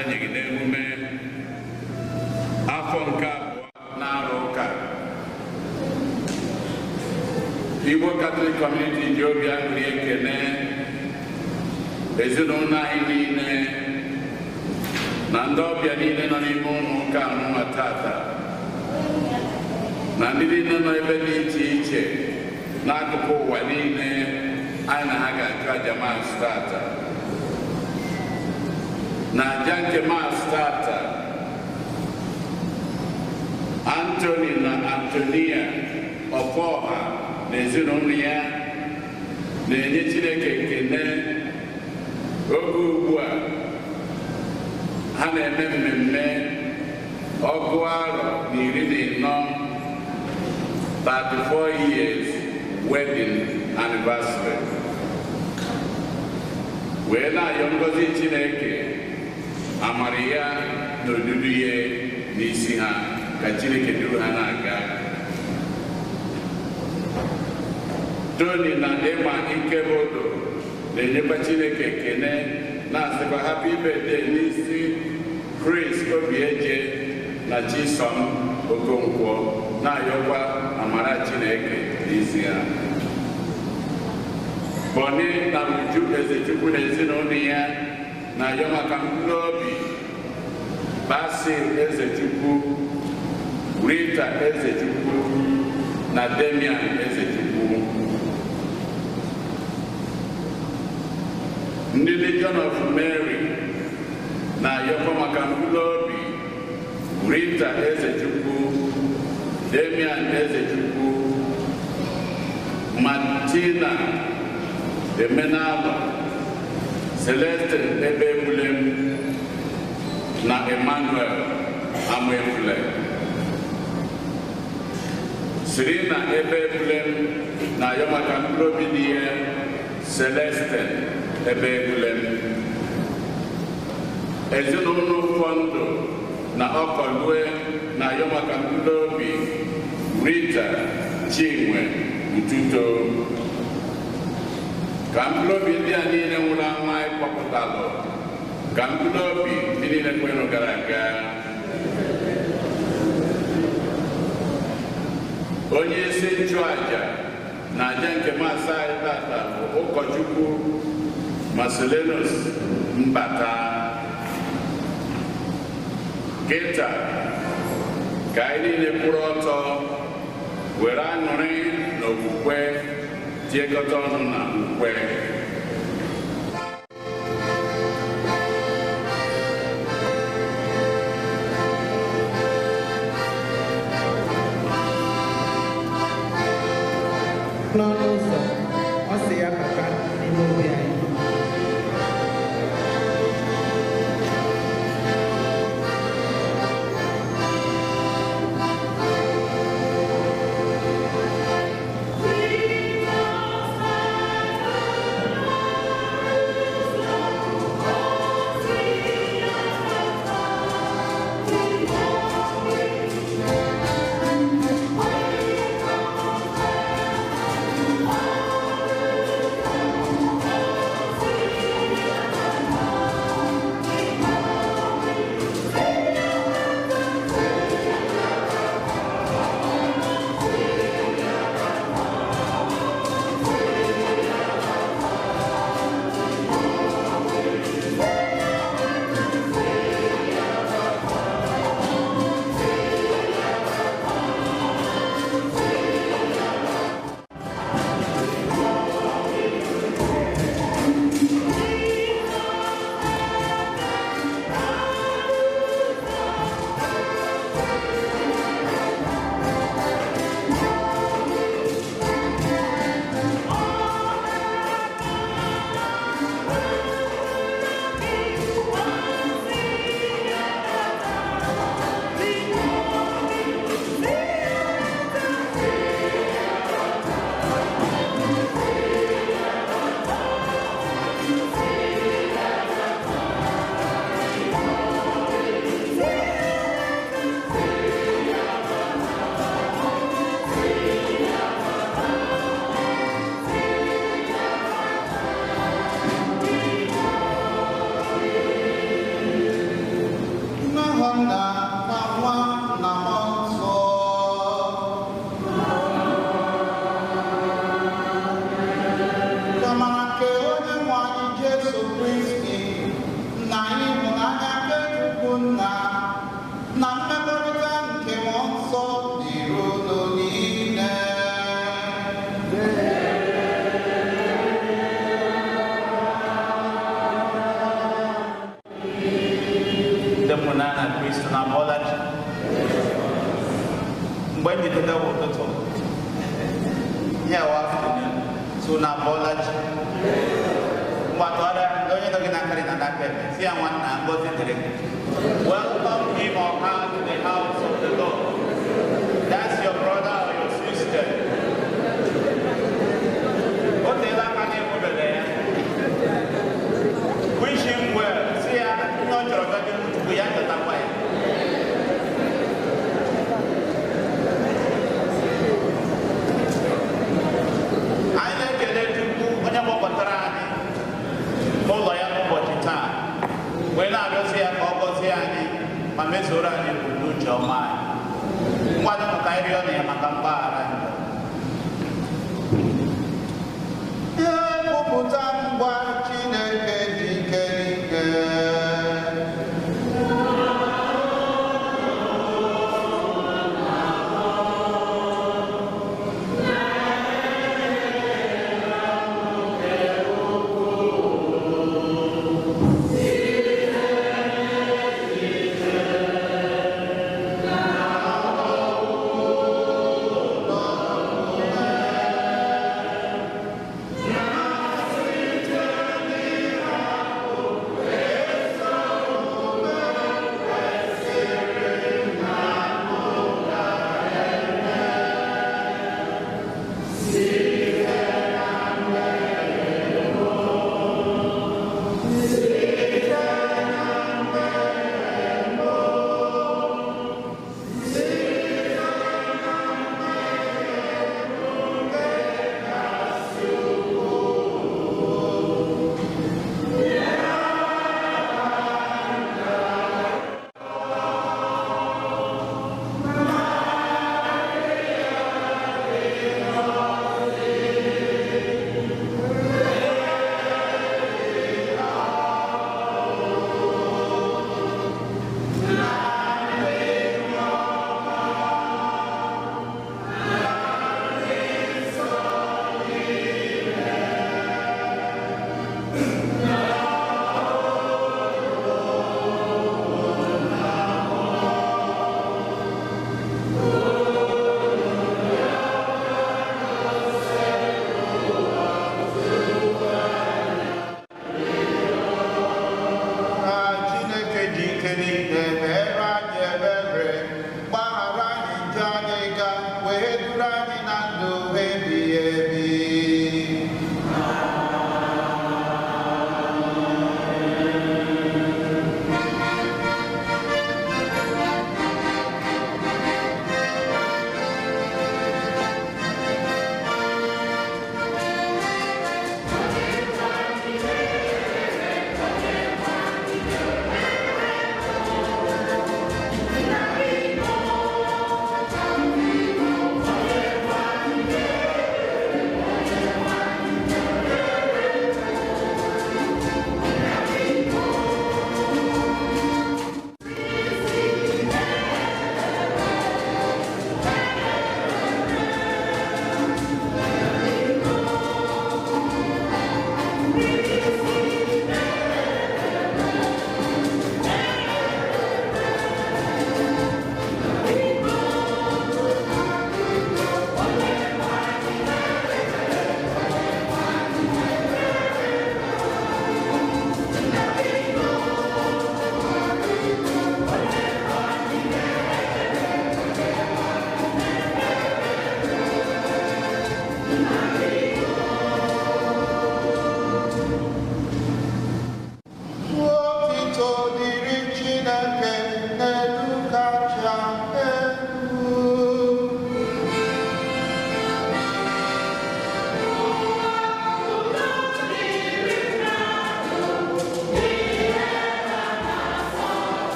na-adanyeghị n'emume afọ nke abụọ na-arụ ụka. Igbo Catholic Community ji obi aṅụrị ekene ezinụlọ anyị niile na ndị ọbịa niile nọ n'ime ụlọ ụka anụnwa tata na ndị niile nọ ebe dị iche iche n'akụkụ ụwa niile anyị na ha ga-achụ aja Maasị tata. Na aja nke Maasị tata, Anthony na Antonia Ọfọha na ezinụlọ ya na-enye Chineke ekele. Oge ugbu a ha na-eme mmemme 14 34 years wedding anniversary, wee na-ayọ ngọzi Chineke, amara ya na odudu ya n'isi ha, ka Chineke duru ha na-aga. Tony na Emma Ikebodo na-enyekwa Chineke ekene, na-asịkwa happy birthday n'isi Chris Obieje na Chisom Okonkwo, na-ayọkwa amara Chineke n'isi ha. Bọni na Uju Ezechukwu na ezinụlọ ya na-ayọ maka mkpụrụ obi Basil Ezechukwu, Rita Ezechukwu na Damian Ezechukwu. Ndị Legion of Mary na-ayọkwa maka mkpụrụ obi Rita Ezechukwu, Damian Ezechukwu, Martina Emenalo, Celestine Ebebulem na Emmanuel Amuefule. Serena Ebebulem na-ayọ maka mkpụrụ obi dị ya Celestine Ebebulem. Ezinụlọ Fọndụ na Ọkọlue na-ayọ maka mkpụrụ obi Rita Chinwe Ututo. Ka mkpụrụ obi ndị a niile nwụrụ anwụ anyị kpọpụtalụ, ka mkpụrụ obi ndị niile kwenụ gara aga. Onye isi nchụaja na aja nke Maasị anyị tata bụ ụkọchukwu Marcellinus Mbata. Kịta ka anyị niile kwụrụ ọtọ were aṅụrị na okwukwe tiekọta ọnụ na ukwe. N'ọnụ ụzọ, ọ sị ya bata n'ime obi anyị. Jesu Kristi na ịhụnanya nke Chukwu Nna na mmekọrịta nke Mmụọ Nsọ dịrị unu niile. Ndị mụna na Kristo na bọlachi mgbe m ji teta bụ ụtụtụ ya wa afternoon, so na bọlachi mgbatụgharịa ndị onye nọ gị n'aka na n'aka ebe si ya, "Nwanna, ngọzi dịrị gị." Welcome him or her to the house of the Lord. That's your brother or your sister. O teela aka na-ekwubere ya. Wish him well. Si ya ihe ọ chọrọ bịa n'ihu Chukwu ya chọtakwa ya. Anyị na-ekele Chukwu onye gbakọtara anyị n'ụlọ ya n'ụbọchị taa wee na-arịọzi ya ka ọ gọzie anyị ma mezuoro anyị ebumnuche ọma anyị. Ngwa, dịnụ ka anyị rịọ na ya maka mgbaghara njọ. Ekwupụta ngwa Chineke dị ike n'ike.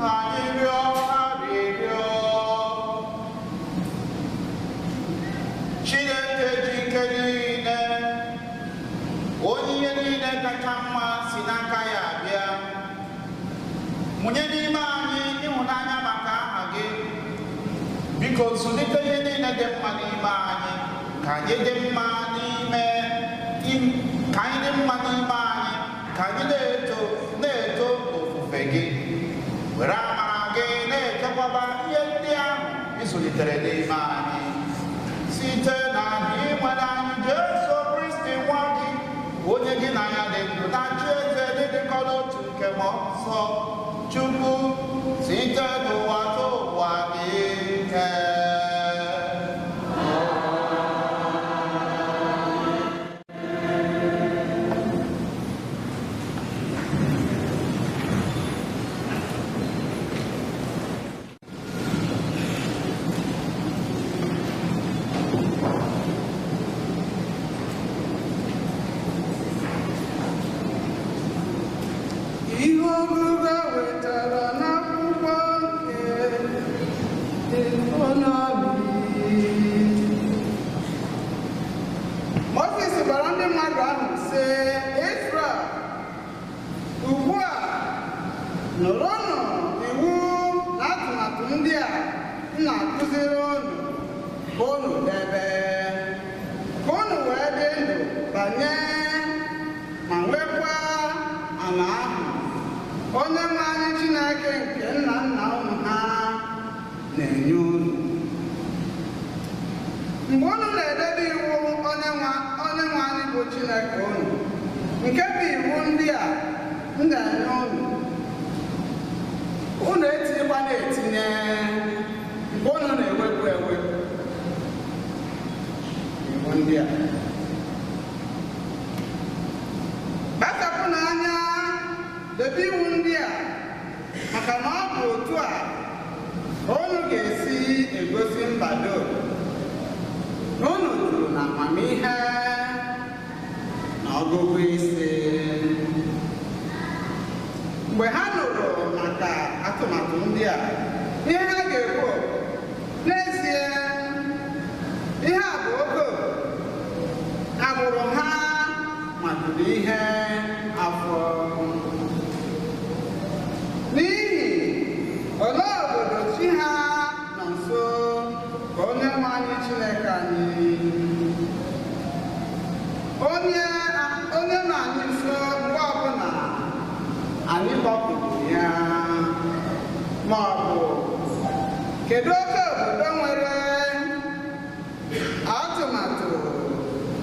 Anyị rịọ arịrịọ. Chineke ji ike niile, onye ihe niile kacha mma si n'aka ya abịa, mụnye n'ime anyị ịhụnanya maka aha gị. Biko zụlite ihe niile dị mma n'ime anyị, ka anyị dị mma n'ime ka anyị dị mma n'ime anyị, ka anyị na-eto na-eto ofufe gị. Were amara gị na-echekwaba ihe ndị ahụ ị zụlitere n'ime anyị, site na inwere anyị Jesu Kristi nwa gị, onye gị na ya dị ndụ na chi eze dịdịkọ n'otu nke Mmụọ Nsọ Chukwu, site n'ụwa ta ụwa niile. Ihe ọgụgụ a wetara n'akwụkwọ nke Deuteronomy. Mozis gwara ndị mmadụ ahụ sị, Izrel, ugbu a nụrụnụ iwu na atụmatụ ndị a m na-akụziri unu ka unu debe, ka unu wee dị ndụ banye ma nwekwa ala ahụ onye nwe anyị Chineke nke nna nna unu ha na-enye unu. Mgbe unu na-edebe iwu onye nwe anyị bụ Chineke unu, nke bụ iwu ndị a m na-enye unu, unu etinyekwana etinye nke unu na-ewepụ ewepụ iwu ndị a. Kpachapụ n'anya debe iwu ndị a, maka na ọ bụ otu a ka unu ga-esi egosi mba dum na unu juru na amamihe na ọgụgụ isi. Mgbe ha nụrụ maka atụmatụ ndị a, ihe ha ga-ekwu bụ, n'ezie ihe a bụ oke agbụrụ ha madụrụ ihe afọ. N'ihi olee obodo chi ha nọ nso ka onye nwe anyị Chineke anyị, onye onye nọ anyị nso mgbe ọbụla anyị kpọpụrụ ya, ma ọ bụ kedu oke obodo nwere atụmatụ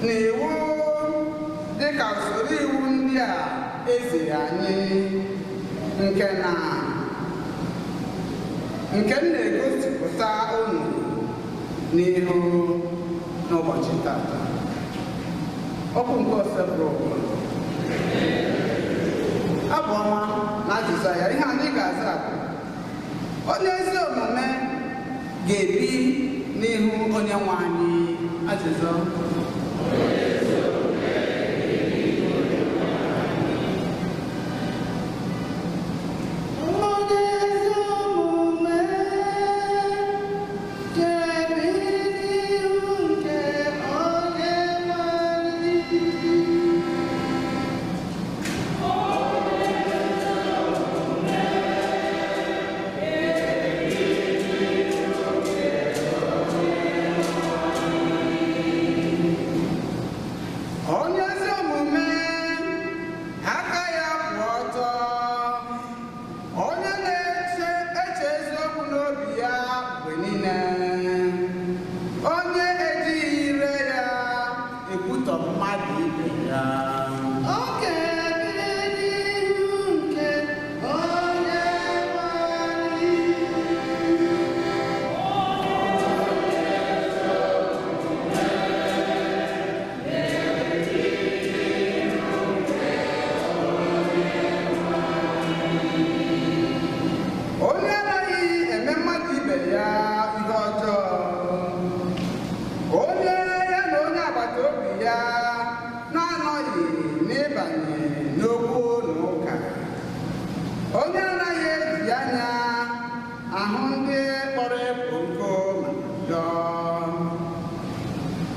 na iwu dịka usoro iwu ndị a eziri anyị, nke na nke m na-egosipụta unu n'ihu n'ụbọchị tata. Okwu nke osebụrụ abụ ọma na azịza ya, ihe anyị ga-aza bụ, onye ezi omume ga-ebi n'ihu onye nwe anyị. Azịza. Onye ezi omume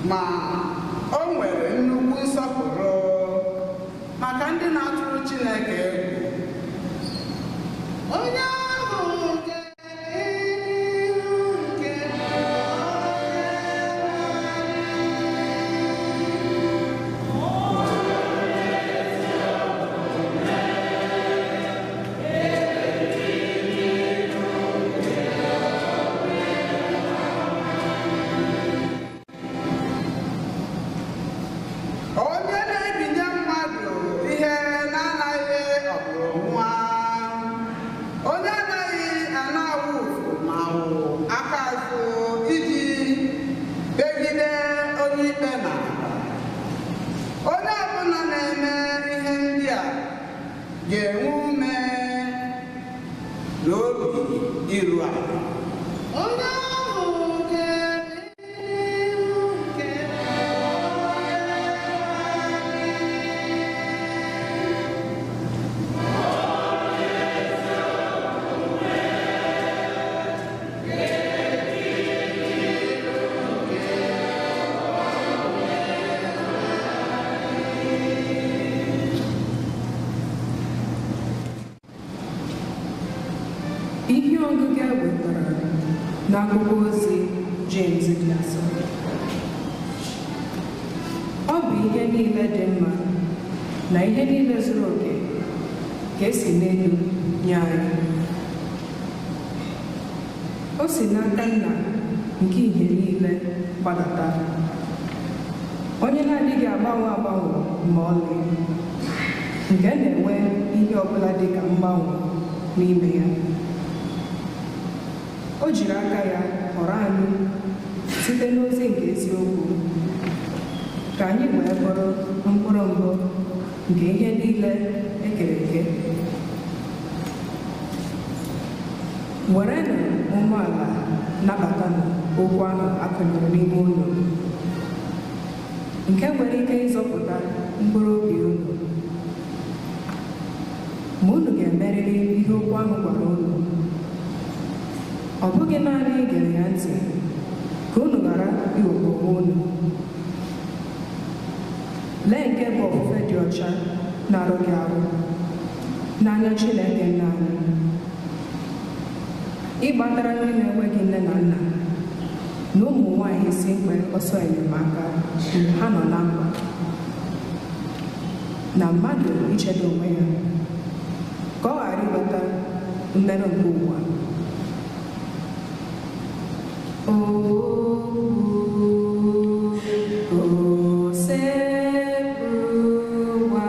Ma o nwere nnukwu nsọpụrụ maka ndị na-atụrụ Chineke egwu. Onye ahụ ga-ihu nke onye na-ebinye mmadụ ihe na-anaghị ọmụrụ nwa, onye anaghị ana awụfu ma wụ aka azụ iji megide onye ikpe na onye ọbụla na-eme ihe ndị a ga-enwe ume na obi iru ala. Onye ahụ ga-ihu nke Ihe ọgụgụ e wetara n'akwụkwọ ozi James dị asọ. Ọ bụ ihe niile dị mma na ihe niile zuru oke ka esi n'elu nye anyị. O si n'aka nna nke ihe niile gbadata, onye na-adịghị agbanwe agbanwe ma ọlị, nke na-enwe ihe ọbụla dị ka mgbanwe n'ime ya. O jiri aka ya họrọ anyị site n'ozi nke eziokwu ka anyị wee bụrụ mkpụrụ mbụ nke ihe niile e kere eke. Werenụ umeala nabatanụ okwu ahụ akụnyere n'ime unu, nke nwere ike ịzọpụta mkpụrụ obi unu. Ma unu ga-emerịrị ihe okwu ahụ gwara unu. Ọ bụghị naanị igere ya ntị, ka unu ghara ighọgbu onwe unu. Lee nke bụ ofufe dị ọcha na-arụghị arụ n'anya Chineke nna anyị, ịgbatara ndị na-enweghị nne na nna na ụmụ nwanyị isi mkpe ọsọ enyemaka mgbe ha nọ na mkpa, na mmadụ ichedo onwe ya ka ọ ghara ịghọta mmerụ nke ụwa. Okwu Osebụrụwa.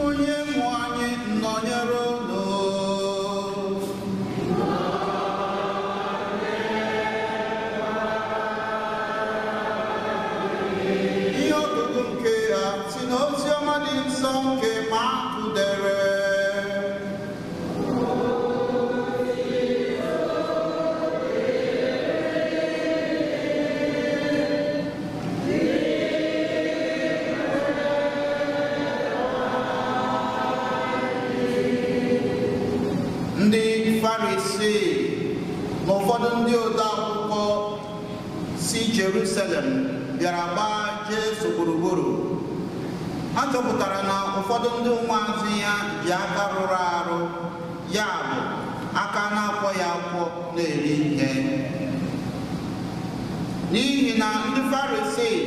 Onye nwe anyị nọnyere unu. Ihe ọgụgụ nke ya si n'ozi ọma dị nsọ nke Mak dere. Ndị Farisii na na ụfọdụ ndị ode akwụkwọ si Jerusalem bịara gbaa Jesu gburugburu. Ha chọpụtara na ụfọdụ ndị ụmụazụ ya ji aka rụrụ arụ, ya bụ aka na-akwọ ya akwọ na-eri ihe. N'ihi na ndị Farisii,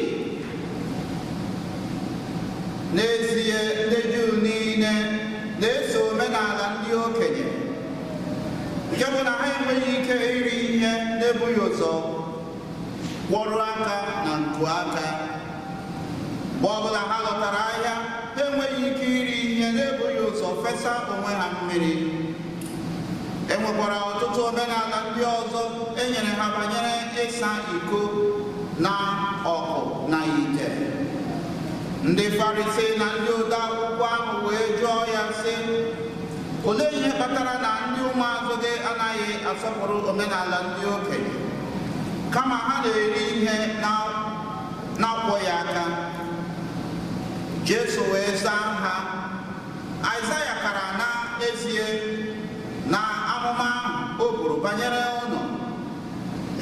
n'ezie ndị Juu niile na-eso omenala ndị okenye, nke bụ na ha enweghị ike iri ihe na-ebughị ụzọ kwọrọ aka na nku aka. Mgbe ọbụla ha lọtara ahịa, ha enweghị ike iri ihe na-ebughị ụzọ fesa onwe ha mmiri. E nwekwara ọtụtụ omenala ndị ọzọ e nyere ha banyere ịsa iko na ọkụ na ite. Ndị Farisii na ndị ode akwụkwọ ahụ wee jụọ ya sị, olee ihe kpatara na ndị ụmụazụ gị anaghị asọpụrụ omenala ndị okenye, kama ha na-eri ihe na-akwọghị aka? Jesu wee zaa ha, Aịzaya kara na ezie na amụma ahụ o buru banyere unu,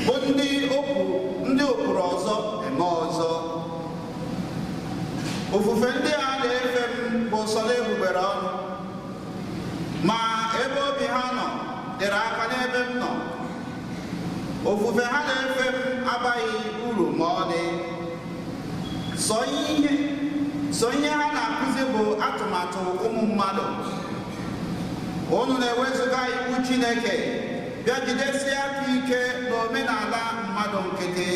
bụ ndị okwuru ọzọ eme ọzọ. Ofufe ndị a na-efe m bụ sọ n'egbugbere ọnụ, ma ebe obi ha nọ dịrị aka n'ebe m nọ. Ofufe ha na-efe m abaghị uru ma ọlị. Sọ ihe ha na-akụzi bụ atụmatụ ụmụ mmadụ. Unu na-ewezuga iwu Chineke bịa jidesie aka ike n'omenala mmadụ nkịtị.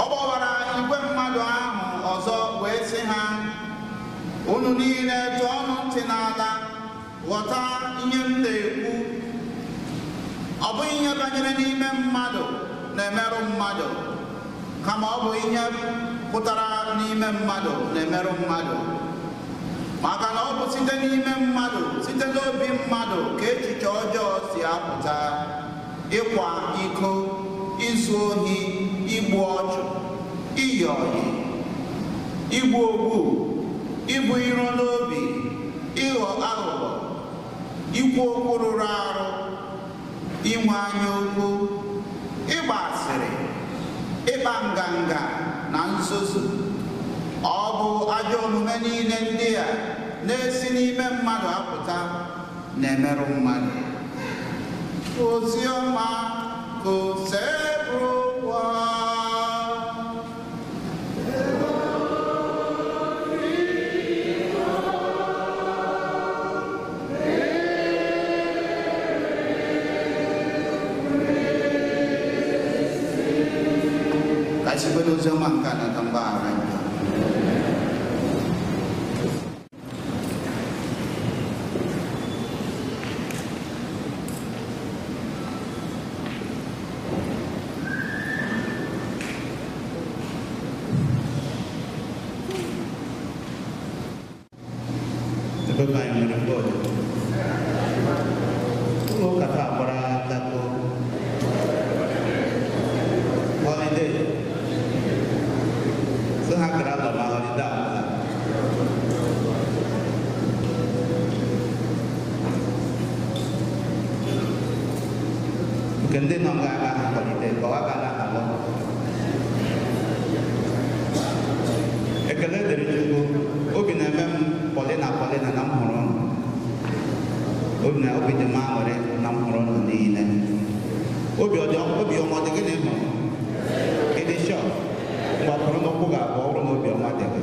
Ọ gbawara igwe mmadụ ahụ ọzọ wee sị ha, unu niile tụọnụ ntị n'ala, ghọta ihe m na-ekwu. Ọ bụghị ihe banyere n'ime mmadụ na-emerụ mmadụ, kama ọ bụ ihe pụtara n'ime mmadụ na-emerụ mmadụ. Maka na ọ bụ site n'ime mmadụ, site n'obi mmadụ ka echiche ọjọọ si apụta: ịkwa iko, izu ohi, igbu ọchụ, iyi ọyị, igbu ogbu, ibu iro n'obi, ịghọ aghụghọ, ikwu okwu rụrụ arụ, inwe anya ukwu, ịgba asịrị, ịkpa nganga na nzuzu. Ọ bụ ajọ omume niile ndị a na-esi n'ime mmadụ apụta na-emerụ mmadụ. Ozi ọma ka Osebụrụwa. Ka anyị sikwa n'ozi ọma nke a nata mgbaghara njọ. Ebe anyị nwere bọọdụ ụlọ ụka taa gbara dako holiday, so ha gara lọ ma holiday agwụla. Nke ndị nọ nga aga ha holiday ka ọ ga alọ. Ekele dịrị Chukwu, obi na-eme m Paulina Paulina na m hụrụ unu. Obi na obi dị m aṅụrị na m hụrụ unu niile. Obi ọma dị gịnị hụrụ? Ịdị shọ mgbapụrụ n'ụkwụ ga-abụ ọrụ na obi ọma dị gị.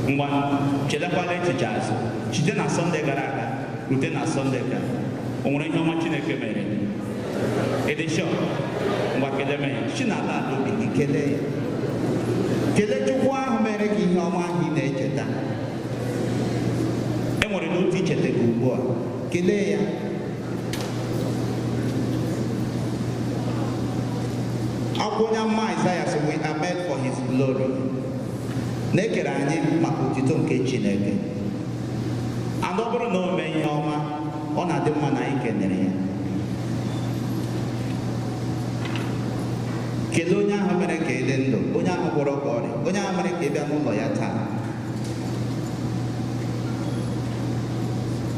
Ngwa, chedakwala echiche azụ. Site na Sọnde gara aga rute na Sọnde ka o nwere ihe ọma Chineke mere. Ịdị shọ ngwa kelee m ya. Si n'ala ala obi gị kelee ya. Kelee Chukwu ahụ mere gị ihe ọma ahụ ị na-echeta. E nwere n'otu icheta gị ugbu a. Kelee ya. Akwụkwọ onye amụma Aịzaya sị, we are made for his glory. Na-ekere anyị maka otuto nke Chineke. And ọ bụrụ na o mee ihe ọma, ọ na-adị mma na anyị kenere ya. Kelee onye ahụ mere ka ị dị ndụ, onye ahụ gwọrọ gị ọrịa, onye ahụ mere ka ị bịa n'ụlọ ya taa.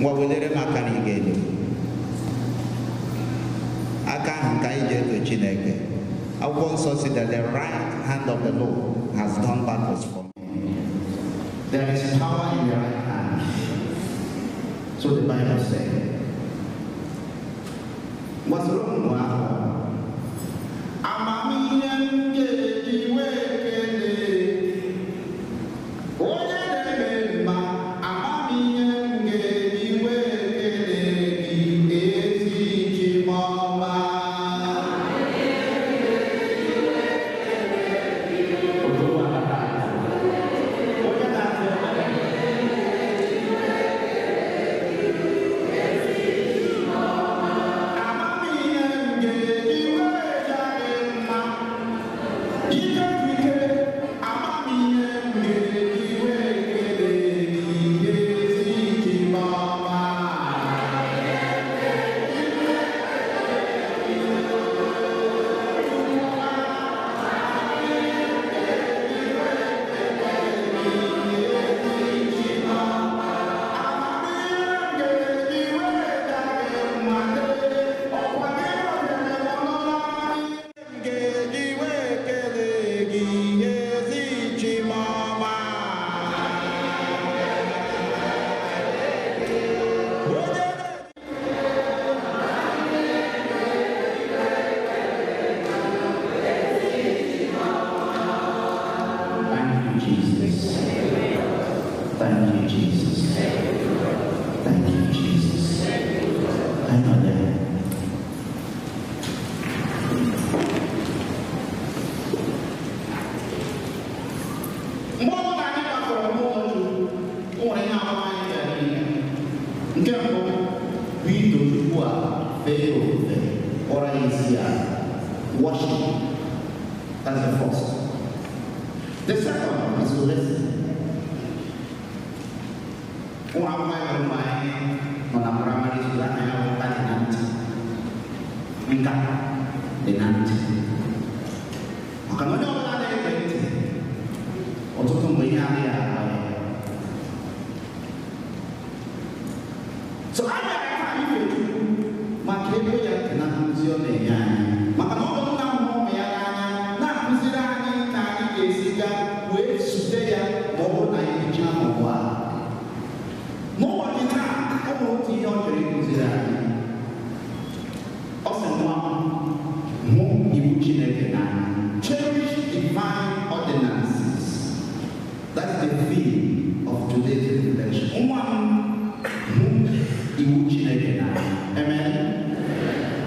Ngwa, welere m aka na ị elu. Aka ahụ ka anyị ji eto Chineke. Akwụkwọ Nsọ si that the right hand of the Lord has done battles for me. There is power in the right hand. So the Bible says. Ngwa, soro m gụọ ahụ. Amamihe m ga-eji wee kelee onye na-eme mma, amamihe m ga-eji wee kelee gị, ezi Chimọma. Onye na-atụ ekpere. Amamihe m ga-eji wee ja gị mma. Ike bụ ike, amamihe m ga-eji wee kelee gị, ezi Chimọma. Ga-eji wee kelee gị, ezi Chimọma. Onye Thank you, Jesus. Thank you, Jesus. Thank you, Jesus. I know that. Mgbe ọbụla anyị gbakọrọ n'ụlọ Chukwu, o nwere ihe abụọ anyị bịara ime. Nke mbụ bụ ito Chukwu a, fee ya ofufe, kpọrọ ya isi ala. Worship. That's the first. The second is to listen. Ụmụ akwụkwọ anyị gụrụ mgbe anyị nọ na primary school, aha ya bụ nka dị na ntị. Nka dị na ntị. Maka na onye ọbụla na-ege ntị, ọtụtụ mgbe ihe adịghị agba ya. So a bịara taa ife Chukwu maka ego ya ntị na nkụzi ọ na-enye anyị. Maka na ọ bụ nna hụrụ ụmụ ya n'anya na-akụziri anyị ka anyị ga-esi gaa wee zute ya ma ọ bụrụ na anyị mechaa n'ụwa a. N'ụbọchị taa, ọ nwere otu ihe ọ chọrọ ịkụziri anyị. Ọ sị, nwa m, hụ iwu Chineke n'anya. Cherish divine ordinances. That's the theme of today's reflection. Nwa m, hụ iwu Chineke n'anya. Amen.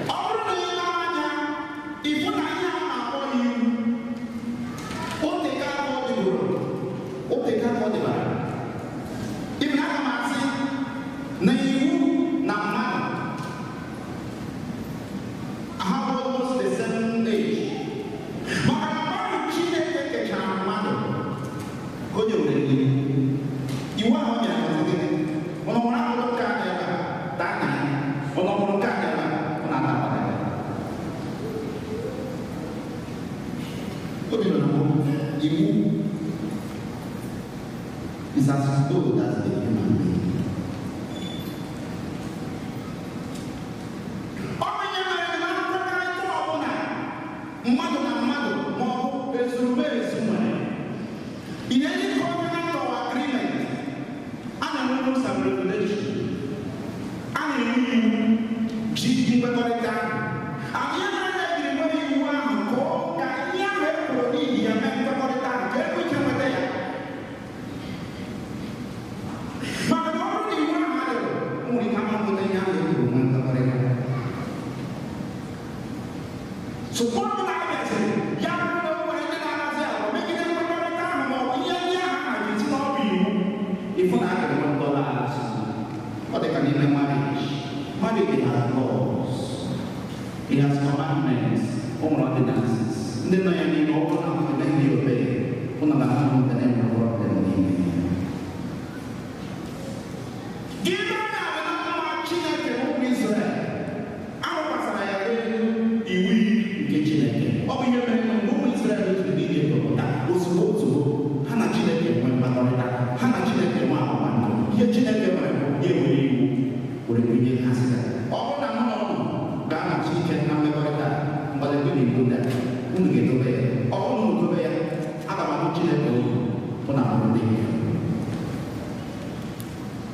Ọ bụrụ na ị lee anya, ịfụ na ihe a na-akpọ iwu, oteka aka ọ dịboro, oteka aka ọ dịbara. Ibi aga m asị na iwu na mmadụ have almost the same age. Maka na mmadụ, Chineke kechara mmadụ ka o nyewere iwu. Iwu ahụ o nyere ọzọ gịnị? Ụnụ hụrụ akpụrụ nke a dị ebe a, taa na ya. Ụnụ hụrụ nke a dị ebe a, ụnụ atakwala ya. O bidoro na mbụ, iwu is as old as the human being. Ọ bụ ihe mere na nkwekọrịta ọbụla mmadụ na mmadụ ma ọ bụ ezumezu nwere. In any covenant or agreement, a na-enwe rules and regulations. A na-enwe iwu ji nkwekọrịta ahụ. And ihe mere na ejiri nwee iwu ahụ ka ọ ka ihe ahụ e kwuru n'ihi ya mee nkwekọrịta ahụ ka e nwee ike nweta ya. Maka na ọ bụrụ na iwu ahụ adịrọ, o nwere ike ama nweta ihe ahụ e kwuru nwee nkwekọrịta. So mgbe ọbụla a bịaziri, ya bụrụ na o nwere ndị na-anazi agwa megide nkwekọrịta ahụ ma ọ bụ ihe ndị ahụ a ga-eti n'ọbụ iwu, ịfụ na a ga-enwe ndọla azụ. Ọ dị ka n'ime marriage. Marriage has laws. It has commandments. O nwere ordinances. Ndị nọ ya n'ime, ọ bụrụ na unu emeghị ya obey, unu ga-ahụ na na-enwe problem n'ime ya. Gịnị na-abụ na mma Chineke ụmụ Israel arụkwasara ya n'elu iwu nke Chineke? Ọ bụ ihe mere na mgbe ụmụ Israel jiri n'Ijipt pụta, ozugbo ozugbo ha na Chineke nwee mkpakọrịta, ha na Chineke nwee ọgbụgba ndụ. Ihe Chineke mere bụ ya ewere iwu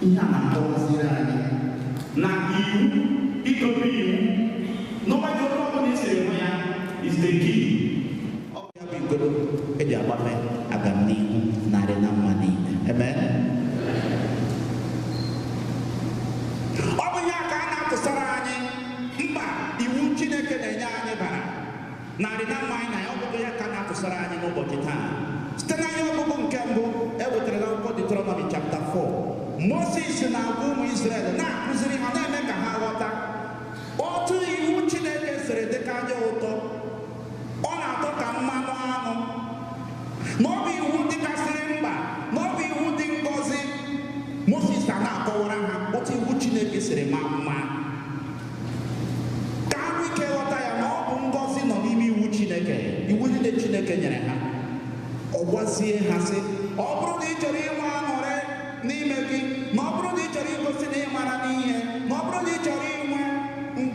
Ihe a na-akọwaziri anyị na iwu, idobe iwu n'ọgbakọ otu ọbụla i siri hụ ya, is the key. Ọ bụ ya bụ igodo eji agbafe agamnihu narị na mma niile. Amen. Ọ bụ ya ka a na-atụsara anyị mkpa iwu Chineke na-enye anyị bara narị na mma anyị na ya. Ọ bụghị ya ka a na-atụsara anyị n'ụbọchị taa site n'anya ọgụgụ nke mbụ e wetara n'akwụkwọ Deuteronomy chapter 4. Moses na-agwa ụmụ Israel, na-akụziri ha, na-eme ka ha ghọta otu iwu Chineke siri dịka anya ụtọ, ọ na-atọ ka mmanụ aṅụ, na ọ bụ iwu dịkasịrị mkpa, na ọ bụ iwu dị ngọzi. Moses a na-akọwara ha otu iwu Chineke siri ma mma, ka ha nwee ike ghọta ya, na ọ bụ ngọzi nọ n'ime iwu Chineke, iwu niile Chineke nyere ha. Ọ gwazie ha sị, ọ bụrụ na ị chọrọ inwe aṅụrị n'ime gị, na ọ bụrụ na ị chọrọ igosi na ị mara n'ihe, na ọ bụrụ na ị chọrọ inwe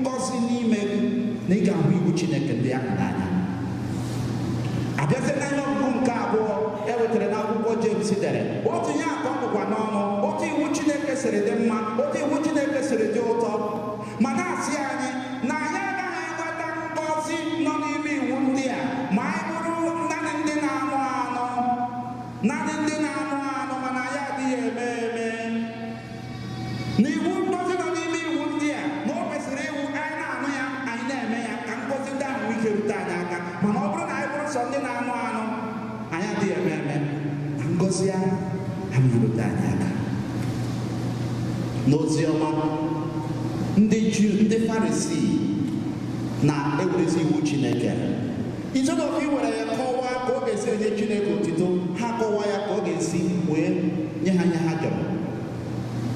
ngọzi n'ime gị, na ị ga-ahụ iwu Chineke ndị ahụ n'anya. Abịazie n'anya ọgụgụ nke abụọ e wetara n'akwụkwọ James dere, otu ihe atọ bụkwa n'ọnụ, otu iwu Chineke siri dị mma, otu iwu Chineke siri dị ụtọ, ma na-asị anyị na anyị agaghị enweta ngọzi nọ n'ime iwu ndị a ma anyị bụrụ naanị ndị na-anụ anụ, naanị ndị na-anụ anụ mana anyị adịghị eme eme. Na iwu ngọzi nọ n'ime iwu ndị a, na o kwesịrị iwu anyị na-anụ ya, anyị na-eme ya, ka ngọzi ndị ahụ nwee ike rute anyị aka. Mana ọ bụrụ na anyị bụrụ sọ ndị na-anụ anụ, anyị adịghị eme eme, na ngọzi ahụ amaghị erute anyị aka. N'ozi ọma, ndị Juu, ndị Farisii na-ewerezi iwu Chineke, instead of iwere ya kọwaa ka ọ ga-esi enye Chineke otito, ha kọwaa ya ka ọ ga-esi wee nye ha ihe ha chọrọ.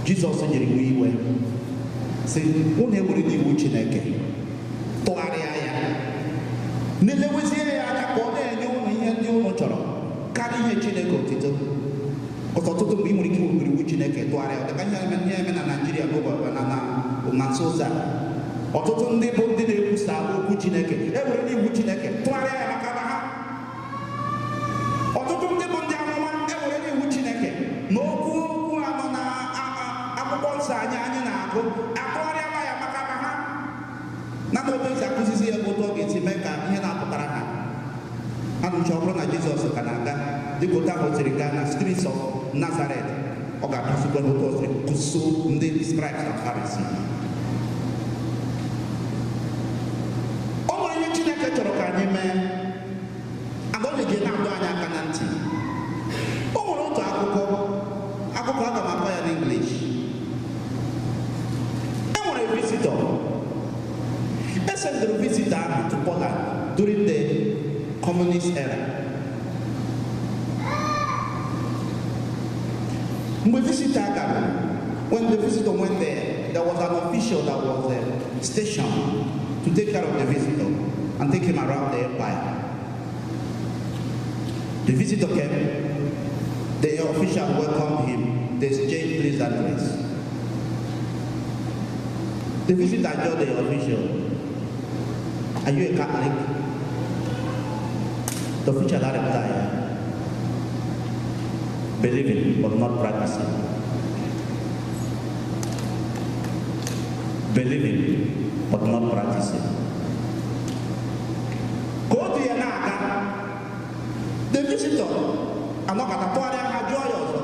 Jizọs nyere iwu iwe sị, unu ewerela iwu Chineke tụgharịa ya, na-elewezie ya anya ka ọ na-enye unu ihe ndị unu chọrọ karịa ihe Chineke otito. Ọtụtụ mgbe ị nwere ike iwere iwu Chineke tụgharịa, dịka ihe eme na Naịjirịa n'ụbọchị na nso ụzọ a. Ọtụtụ ndị bụ ndị na-ekwusa okwu Chineke ewerela iwu Chineke tụgharịa ya maka na ha. Ọtụtụ ndị bụ ndị amụma ewerela iwu Chineke na okwu anọ na akwụkwọ nsọ anyị na-agụ atụgharịala ya maka na ha na otu esi akụzizi ya bụ otu ọ ga-esi mee ka ihe na-apụtara ha. Ha nụcha, ọ bụrụ na Jizọs ka na-aga dịka otu ahụ siri gaa na streets of Nazareth, ọ ga-akụzikwa n'otu o siri kụso ndị scribes na Pharisees. Ọ nwere ihe Chineke chọrọ ka anyị mee, and ọ na-eji na-adọ anyị aka na ntị. O nwere otu akụkọ aga m akọ ya n'English. E nwere visitor. E sendịrị visitor ahụ to Poland during the communist era. Mgbe visitor gara, when the visitor went there, there was an official that was stationed to take care of the visitor and take him around the empire. The visitor came, the official welcomed him, they exchanged pleasantries. The visitor told the official, "Are you a Catholic?" The official replied, "Believing but not practicing." Believing but not practicing. Ka otu ya na-aga, the visitor anọkọta tụgharịa ha jụọ ya ọzọ,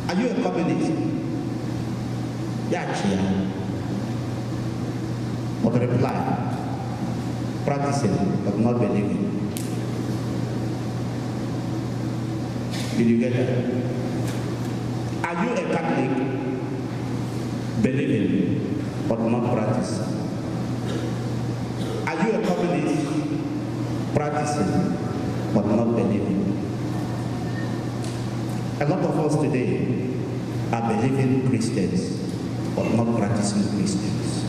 "Are you a communist?" Ya chi ya, but reply, "Practicing but not believing." Did you get that? Are you a Catholic? Believing but not practicing. Are you a communist? Practicing but not believing. A lot of us today are believing Christians but not practicing Christians.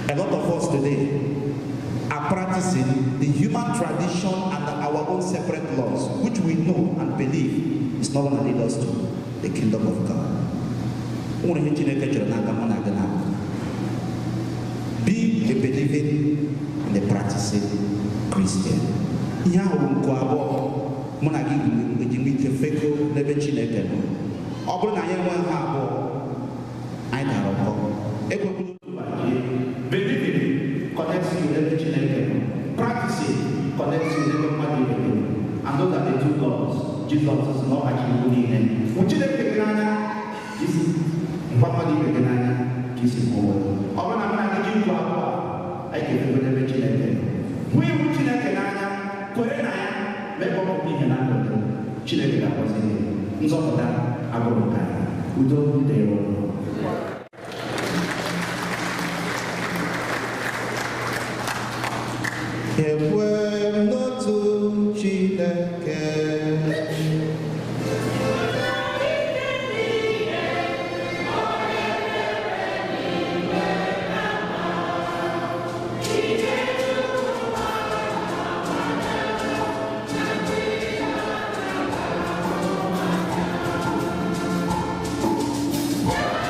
A lot of us today are practicing the human tradition and our own separate laws, which we know and believe is not going to lead us to the kingdom of God. O nwere ihe Chineke chọrọ n'aka mụ na gị na be a believing and a practicing Christian. Ihe ahụ bụ nke abụọ. Mụ na gị eji nwe ike fekọ n'ebe Chineke nọ. Ọ bụrụ na anyị enweghị ha abụọ, anyị dara ụkọ. Ekwekwala otu gbajie. Believing connects you n'ebe Chineke nọ. Practicing connects you n'ebe mmadụ ibe gị nọ. And those are the two laws Jizọs sị na ọ kacha iwu niile. Hụ Chineke gị n'anya ka isi ngwa mmadụ ibe gị n'anya ka isi hụ onwe gị. Ọ bụrụ na mụ na gị ji nkwa abụọ a, anyị ga-efekọ n'ebe Chineke nọ. Hụ iwu Chineke n'anya, kwere na ya, mee ka ọ pụta ihe na ndụ gị. Chineke ga-agọzi gị. Nzọpụta abụrụ nke anyị. Udo dịrị unu. Ekwe m n'otu Chineke. Thank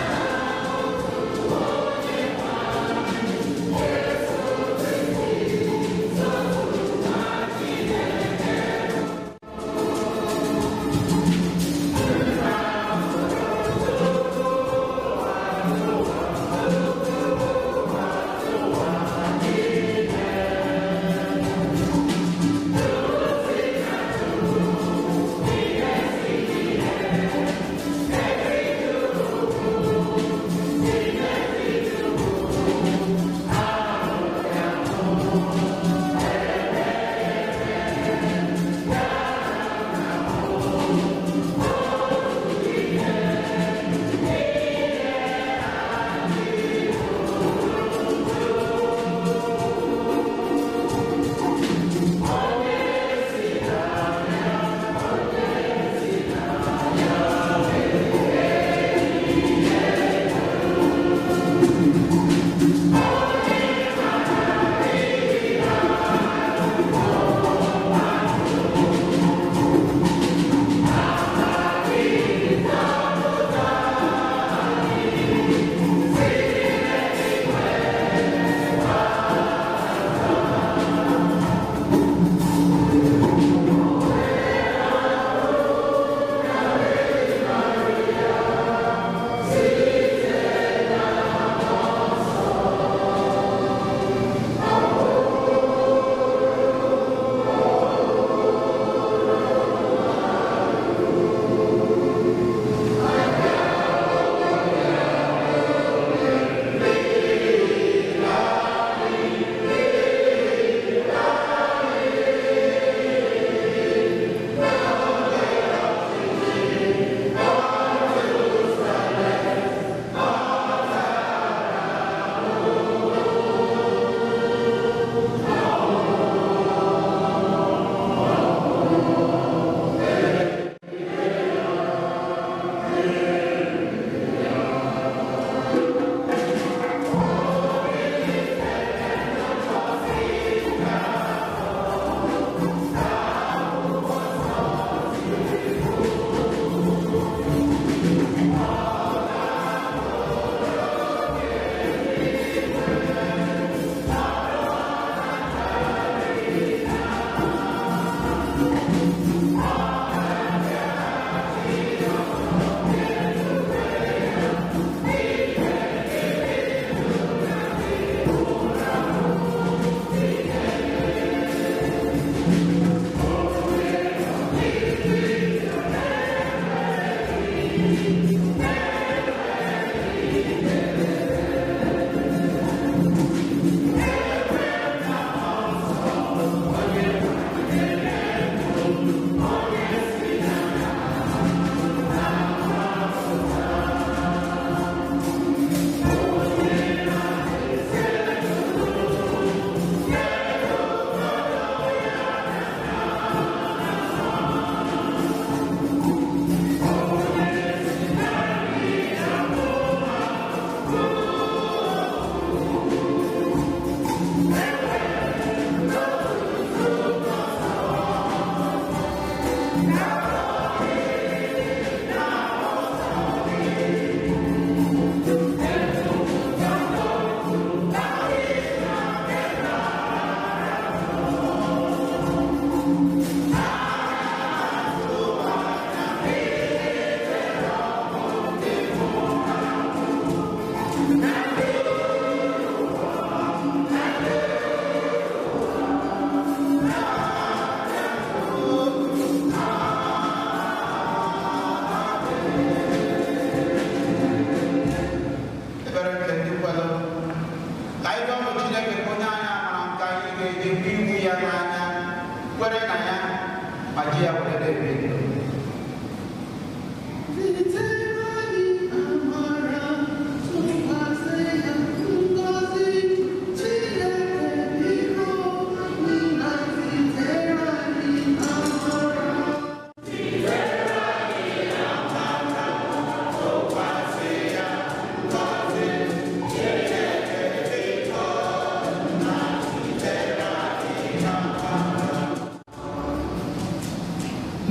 ji ya were na-ebi ndụ.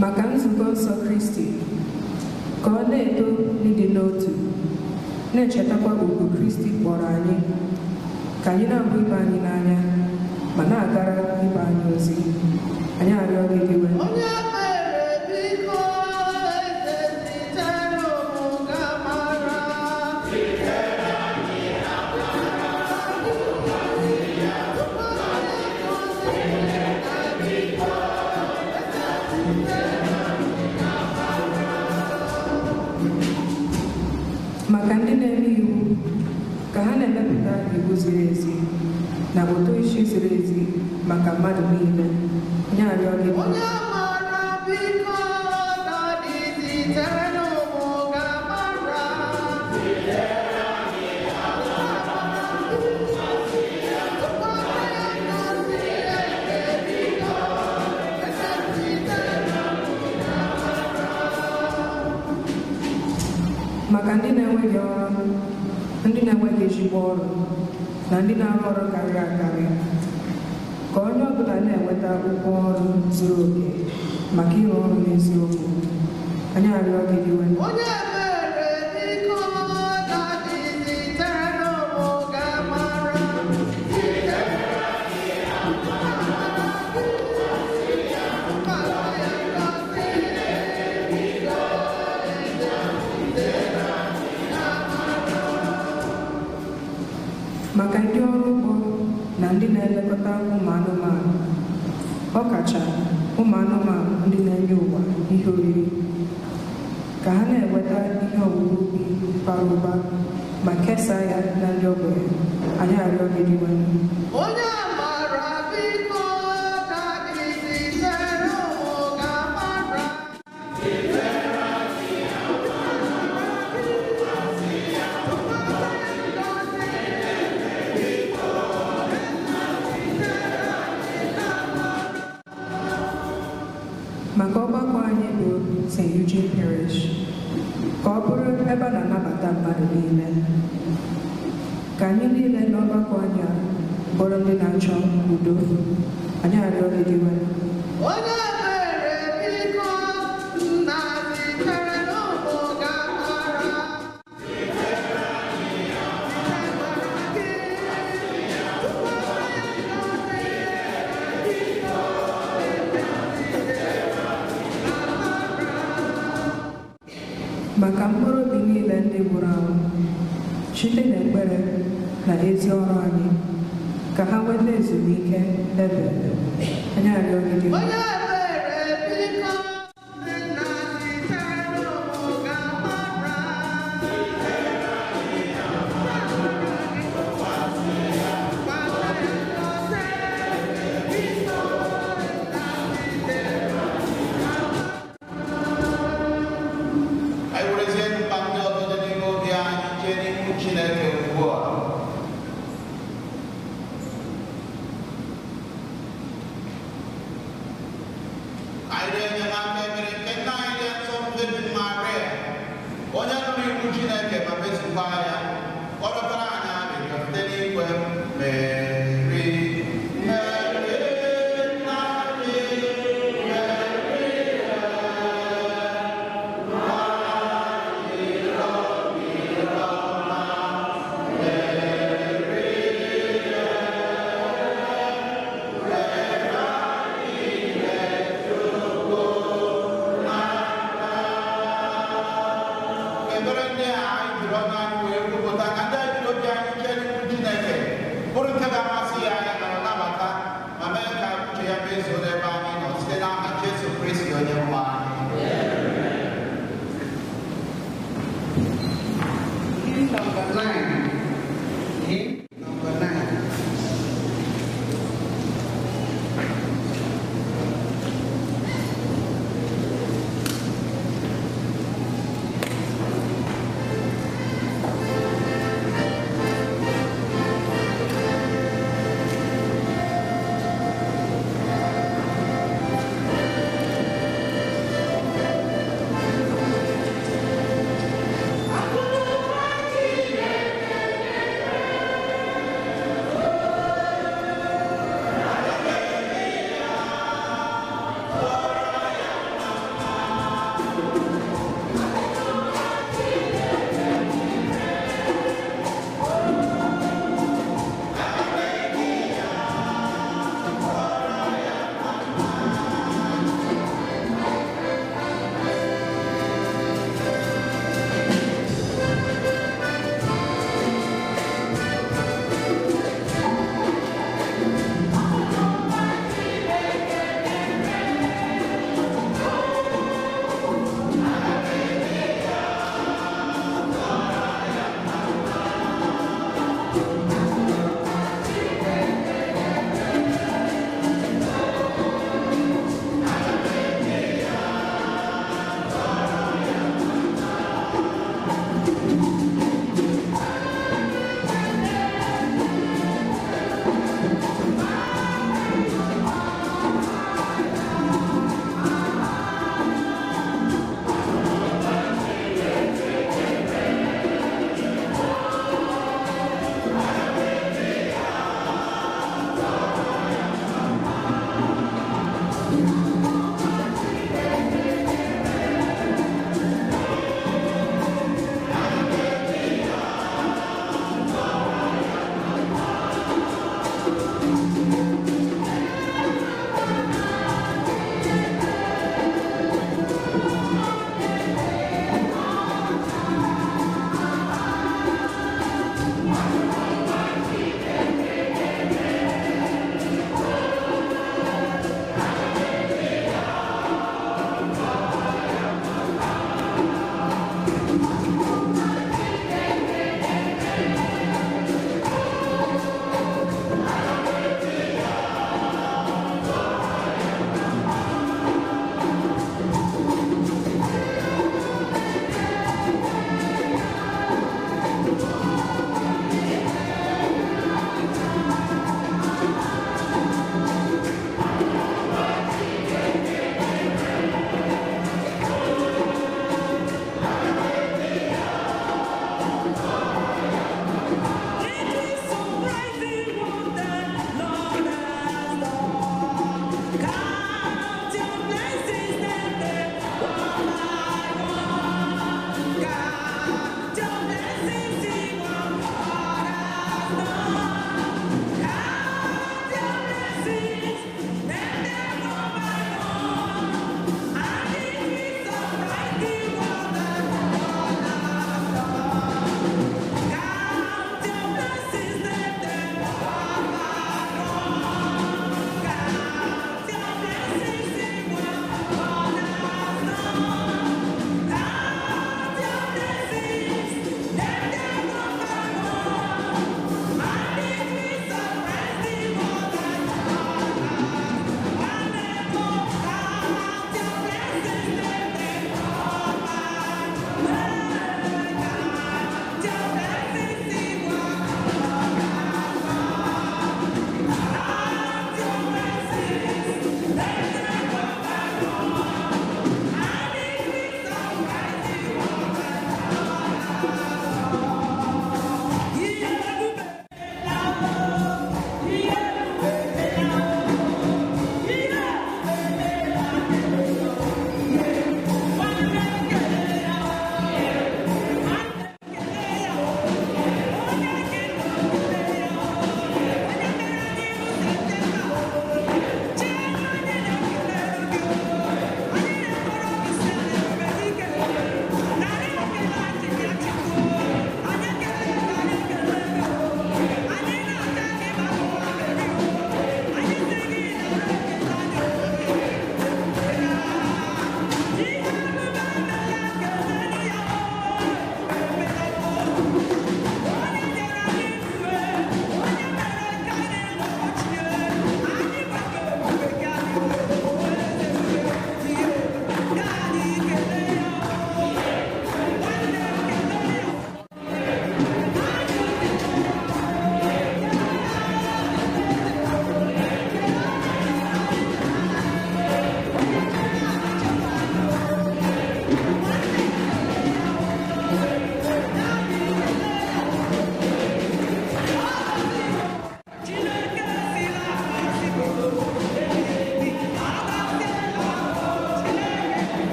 Maka nzukọ nsọ Kristi, ka ọ na-eto n'ịdị n'otu, na-echetakwa ugwu Kristi kpọrọ anyị, ka anyị na-ahụ ibe anyị n'anya ma na-agara ibe anyị ozi. Anyị arịọ gị iwe. Onye mere biko eze zitere ụmụ gị amara. Maka ndị na-eme iwu, ka ha na-emepụta iwu ziri ezi na ụtụ isi ziri ezi maka mmadụ niile. Anyị arịọ gị. Onye mara biko dadi zitere ụmụ gị amara. Maka ndị na-enweghị ọrụ, ndị na-enweghị ezigbo ọrụ na ndị na-arụ ọrụ karịrị akarị, ka onye ọbụla na-enweta ụgwọ ọrụ zuru oke maka ịrụ ọrụ n'eziokwu. Anyị arịọ gị iwe. Onye mere biko dadi zitere ụmụ gị amara. Maka ndị ọrụ ugbo na ndị na-elekọta ụmụ anụmanụ, ọkacha ụmụ anụmanụ ndị na-enye ụwa ihe oriri, ka ha na-enweta ihe owuwe ubi bara ụba ma kesaa ya na ndị ogbenye. Anyị arịọ gị iwe. Onye mara biko dadi zitere ụmụ gị amara. Maka ọgbakọ anyị bụ St. Eugene Parish, ka ọ bụrụ ebe a na-anabata mmadụ niile, ka anyị niile n'ọgbakọ anyị a bụrụ ndị na-achọ udo. Anyị arịọ gị iwe. Onye mere biko nna zitere ụmụ gị amara. Maka mkpụrụ obi niile ndị nwụrụ anwụ, site n'ekpere na ezi ọrụ anyị, ka ha nweta ezumike ebe ebe. Anyị arịọ gị iwe. Onye mere biko nna zitere ụmụ gị amara. Anyị werezie mkpa ndị ọzọ dị n'ime obi anyị chee n'ihu Chineke ugbu a. Anyị rịọ enyemaka ebere nke nna anyị dị nsọ bụ Virgin Maria, onye nụrụ iwu Chineke ma mezukwa ya, ọ rịọtara anyị arịrịọ site n'ikwe Meri, Meri, nna anyị, Meri,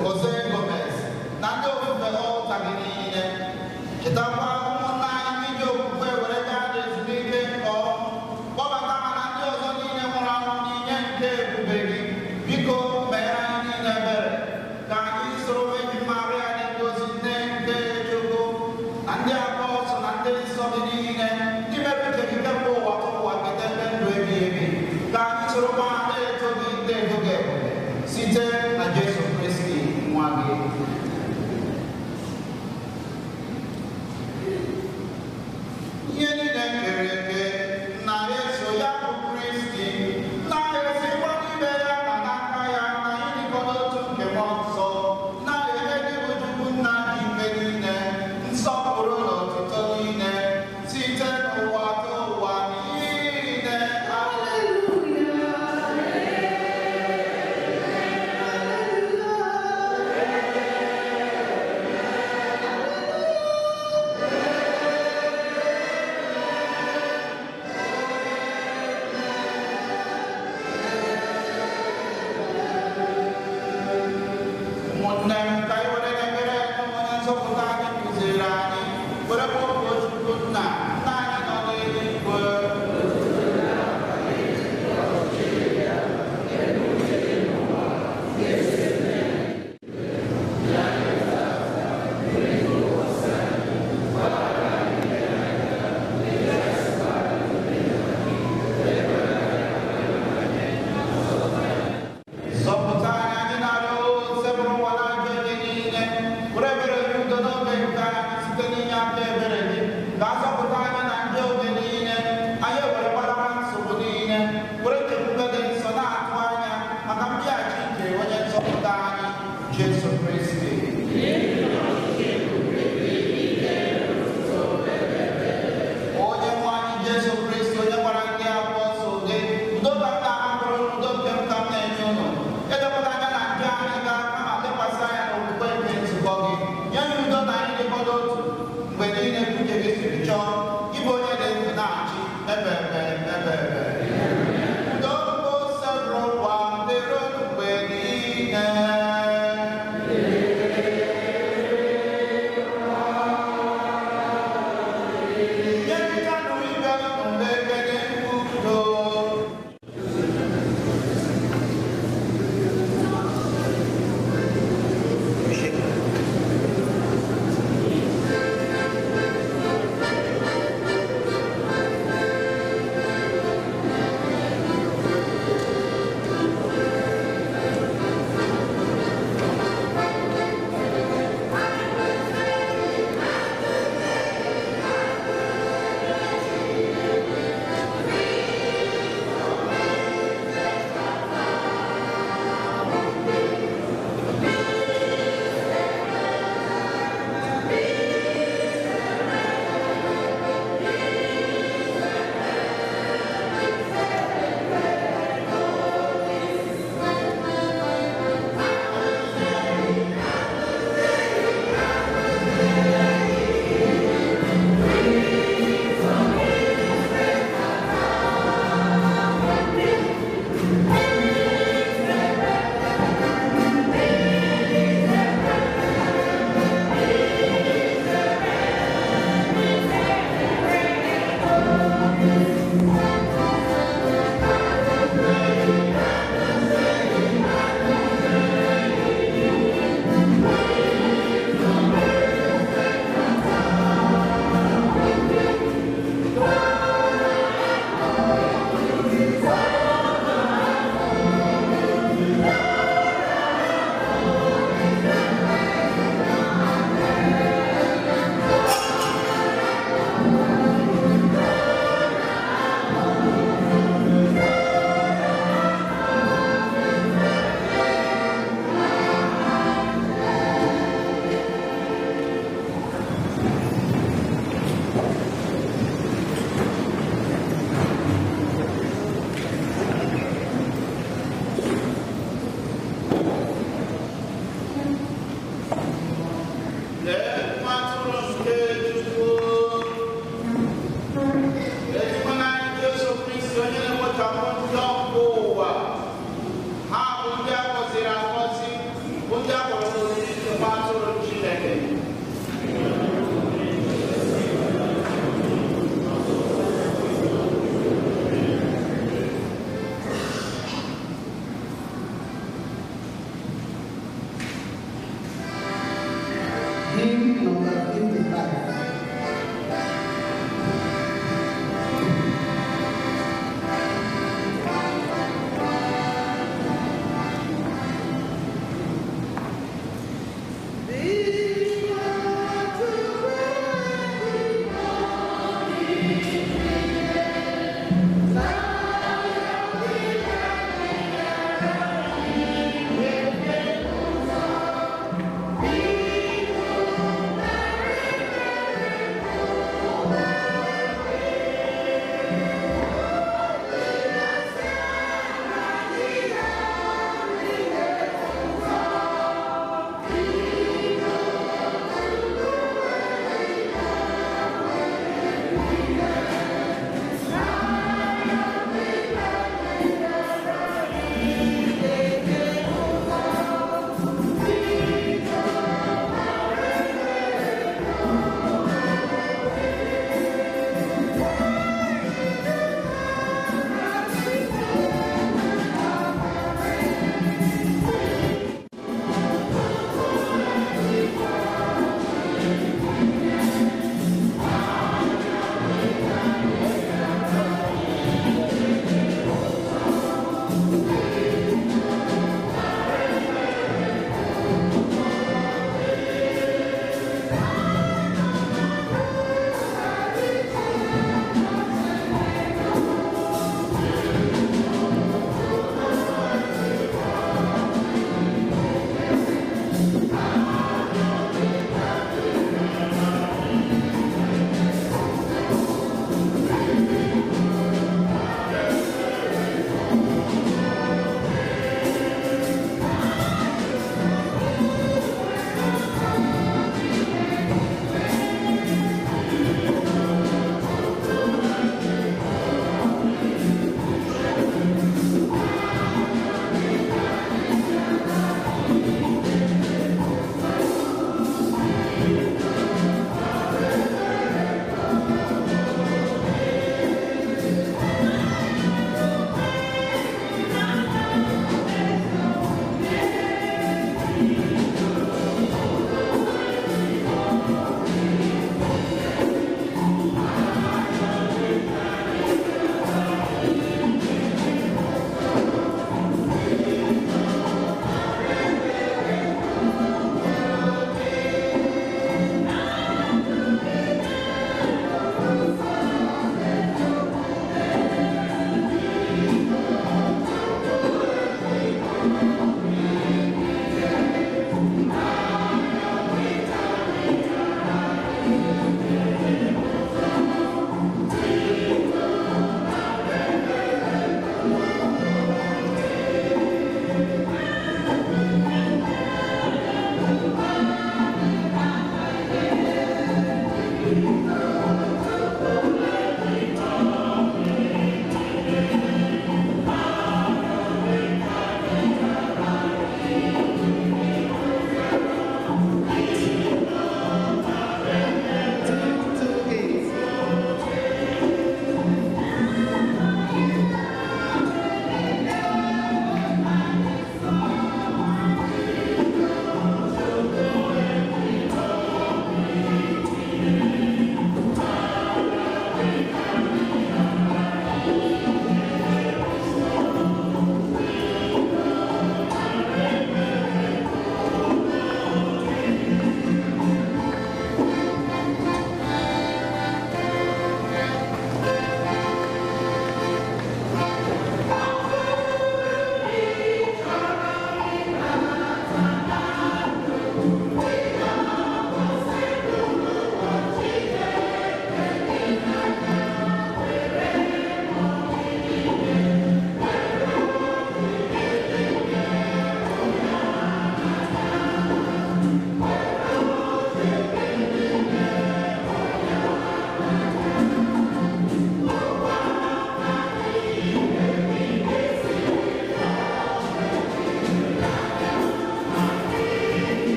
Jose Gomez na ndị ofufe ọlta gị niile. Chetakwa ụmụnna anyị ndị ji okwukwe were gaa n'ezumike nke ọnwụ. Kpọbata ha na ndị ọzọ niile nwụrụ anwụ n'inye nke ebube gị. Biko mee anyị niile ebere ka anyị soro Virgin Maria dị ngọzi, nne nke Chukwu, na ndị apọstụl na ndị nsọ gị niile, ndị mere uche gị kemgbe ụwa tupu ụwa keta ebe ndụ ebighị ebi. Ka anyị sorokwa ha na-eto gị na-eto gị ebube site na Jesu Kristi nwa gị. Ihe niile kere eke na-eso ya bụ Kristi, na-esikwa n'ime ya na n'aka ya na ịdịkọ n'otu nke Mmụọ Nsọ, na-enye gị bụ Chukwu Nna dị ike niile, nsọpụrụ na otuto niile, site n'ụwa ruo ụwa niile. Ụmụnne m, ka anyị were ekpere onye nzọpụta anyị kụziri anyị, were kpọkuo Chukwu Nna, Nna anyị nọ n'eluigwe. Zọpụta anyị, anyị na-arịọ sebụrụ ụwa na ajọ ihe niile. Were ebere gị udo n'oge nke anyị site n'inye aka ebere gị. Ka a zọpụta anyị na njọ oge niile. Anyị ewere gbalara nsogbu niile. Were nchekwube dị nsọ na-atụ anya maka mbịaghachi nke onye nzọpụta anyị, Jesu Kristi. Onye nwe anyị Jesu Kristi, onye gwara ndị apọstụl gị, udo ka m na-ahapụrụ unu, udo nke m ka m na-enye unu. Elekwala anya na njọ anyị gaa, kama lekwasị anya n'okwukwe nke nzukọ gị. Nye anyị udo na anyị dịkọ n'otu mgbe niile ka uche gị siri chọọ, ịbụ onye dị ndụ na-achị ebe ebe ebe ebe. Udo nke Osebụrụwa dịrị unu mgbe niile. Nyerịtanụ ibe unu ekele udo.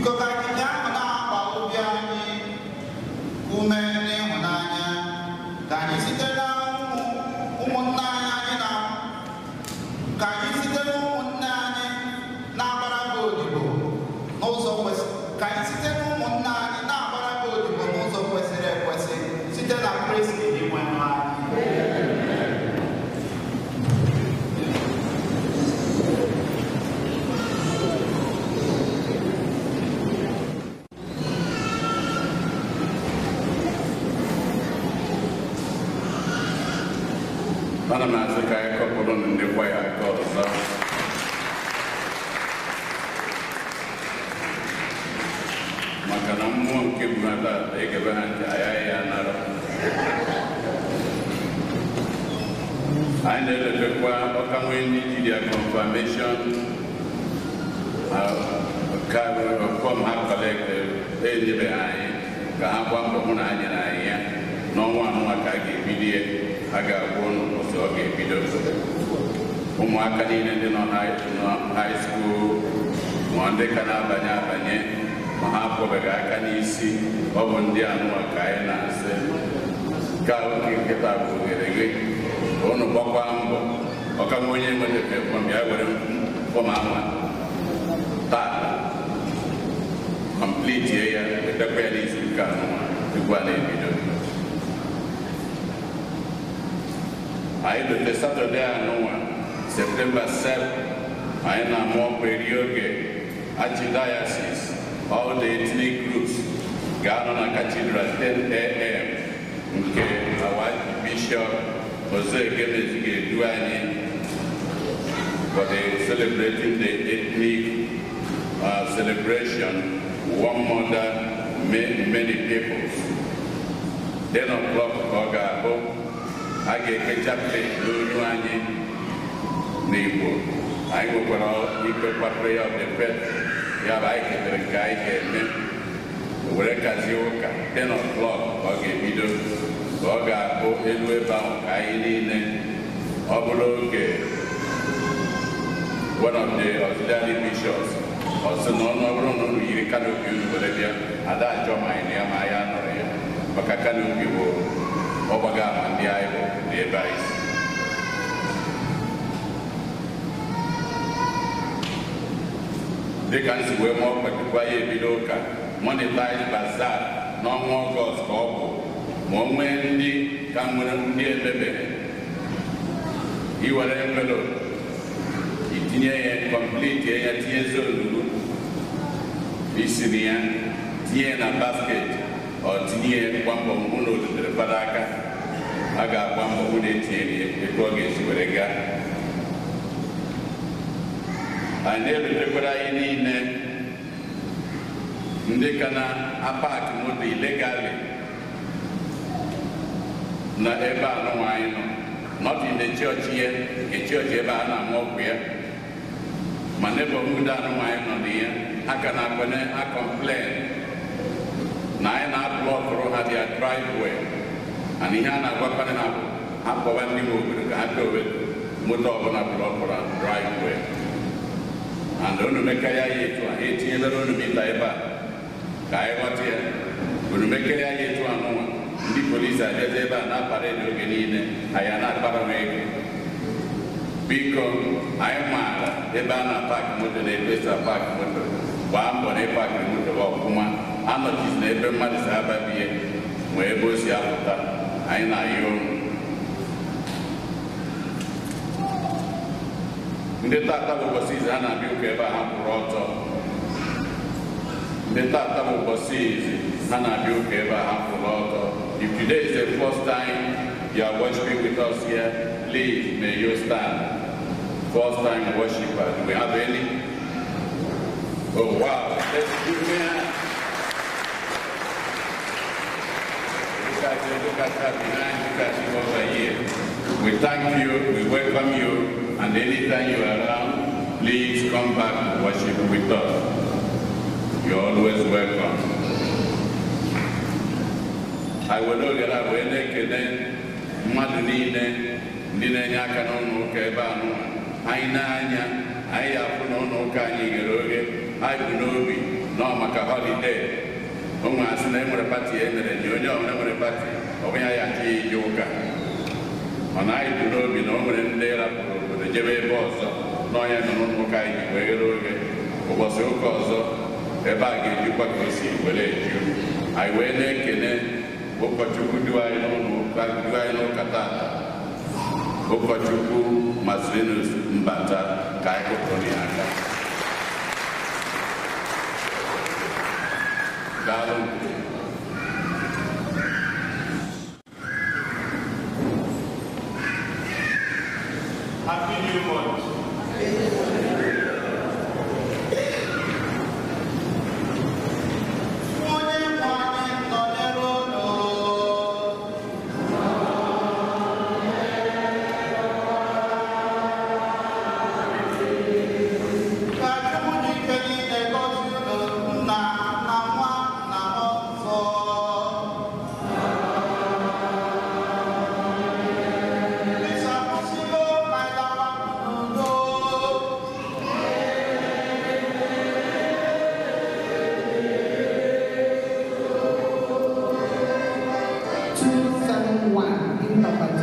Biko ka anyị ahụ na-agba obi anyị ume n'ịhụnanya, ka anyị site na ụmụnne anyị na ka anyị site na ụmụnne anyị na-agbara gị odibo n'ụzọ kwesịrị, ka anyị site na ụmụnne anyị na-agbara gị odibo n'ụzọ kwesịrị ekwesị, site na Kristi Dinwenụ anyị. Ana m asị ka anyị kọpụrụ ndị kwaya aka ọzọ. Maka na mmụọ nke bụ ha taata egebe ha ntị aghaghị ya nara. Anyị na-eletekwa ọka nwee ndị ji dia confirmation fọm ha kọlekte enyebe anyị ka ha gbaa mbọ hụ na ha nyere anyị ya n'ọnwa anụnwa ka a ga-ebido ya. A ga-agwa ụnụ ụbọchị ọ ga-ebido. Ụmụaka niile ndị nọ high school ma ndị ka na-abanye abanye ma ha akwọbeghị aka n'isi, ọ bụ ndị anụnwa ka anyị na-asị ka oke nkịta bụ oghere gị ka ụnụ gbakwa mbọ. Ọka nwe onye nwetara fọm ya were fọm anwa taa kọmplitie ya, wetakwa ya n'izu nke anụnwa tupu a na-ebido. Anyị dote Satọde anụnwa Septemba 7, anyị na-amụ ọkwa eri oge Archdiocese all the ethnic groups ga-anọ na Cathedral 10 a.m. nke our Bishop Jose Gemezi ga-edu anyị for the celebrating the ethnic celebration one mother many peoples. 10 o'clock ka ọ ga-abụ. A ga-eke chaplet n'olu anyị n'Igbo. Anyị nwekwara ikpekwa prayer of the faithful, ya bụ anyị ketere nke anyị ga-eme were kazie ụka. 10 o'clock ka ọ ga-ebido, ka ọ ga-abụ elu ebe ahụ ka anyị niile ọ bụrụ oge one of the auxiliary bishops ọ sị na ọnụ ọ bụrụ na unu yiri kanopi unu were bịa, ada achọ ma anyị na ya ma anyị anọrọ ya, maka kanopi bụ ọgbaga ama ndị anyị bụ na ebe anyị si. Dịka nsi wee mụọ tupu anyị ebido ụka, monetize bazaar n'ọnwa Ọgọst ka ọ bụ, ma o nwee ndị ka nwere ndị emebeghị, iwere envelope itinye ya kọmpliti ya, tinye zonu isiri ya, tinye ya na basket, ọ tinye ya gba mbọ hụ na o rutere fada aka. A ga-agba mbọ hụ na etinyere ya etu ọ ga-esi were gaa. Anyị na-erutekwara anyị niile ndị ka na-apaki moto ilegali na ebe anụnwa anyị nọ, not in the church ya, nke chọọchị ebe a na-amụ ọgwụ ya, ma neighborhood anụnwa anyị nọ na ya, ha ka na-akwanye ha complain na anyị na-ablọkụrụ ha their driveway. And ihe a na-agwakwanye ha bụ ha kpọba ndị nwe obodo ka ha dobe moto ọbụla blọkụrụ driveway. And unu mekarịa ya etu a, ha etinyebere unu mita ebe a ka anyị ghọta ya. Unu mekarịa ya etu a nụnwa, ndị polisi abịazi ebe a na-aparedi oge niile, anyị a na-akpara ha ego. Biko, anyị maara ebe a na-apaki moto na ebe esi apaki moto. Gbaa mbọ na ịpakịrị moto gị ọfụma, anọchizi na ebe mmadụ si ababie ma ebe o si apụta. Anyị na-ayọ unu. Ndị tata bụ ụbọchị izi ha na-abịa ụka ebe a ha kwụrụ ọtọ. Ndị tata bụ ụbọchị izi ha na-abịa ụka ebe a ha kwụrụ ọtọ. If today is the first time you are worshiping with us here, please may you stand. First time worshiper. Do we have any? Oh wow, let's give me a hand. Look at you, look at her behind, look at you over here. We thank you, we welcome you, and anytime you are around, please come back to worship with us. You're always welcome. I will oge a wee na-ekele mmadụ niile ndị na-enye aka n'ụlọ ụka ebe a nụnwa. Anyị na-anya, anyị afụ na ụlọ ụka anyị ghere oghe. Anyị bụ n'obi Nọ maka holiday ụmụ asị na enwere party e mere nye onye ọbụla nwere party ọ bụghị ya achọ ije ụka. Mana anyị bụ n'obi na o nwere ndị rapụrụ obodo jebe ebe ọzọ n'ọnya nọ n'ụlọ ụka anyị ji wee ghere oghe. Ụbọchị ụka ọzọ ebe a ga-ejikwa ka o si were eju. Anyị wee na-ekene ụkọchukwu du anyị n'ụlọ ụka du anyị n'ụka tata, ụkọchukwu Marcelinus Mbata, ka anyị kụpụrụ ya aka. Daalụ. Happy New Month. Onye nwe anyị nọnyere unu. Ka Chukwu ji ike niile gọzie unu, Nna na Nwa na Mmụọ Nsọ. Misa akwụsịgo, ka anyị lawa n'udo. 271 in number.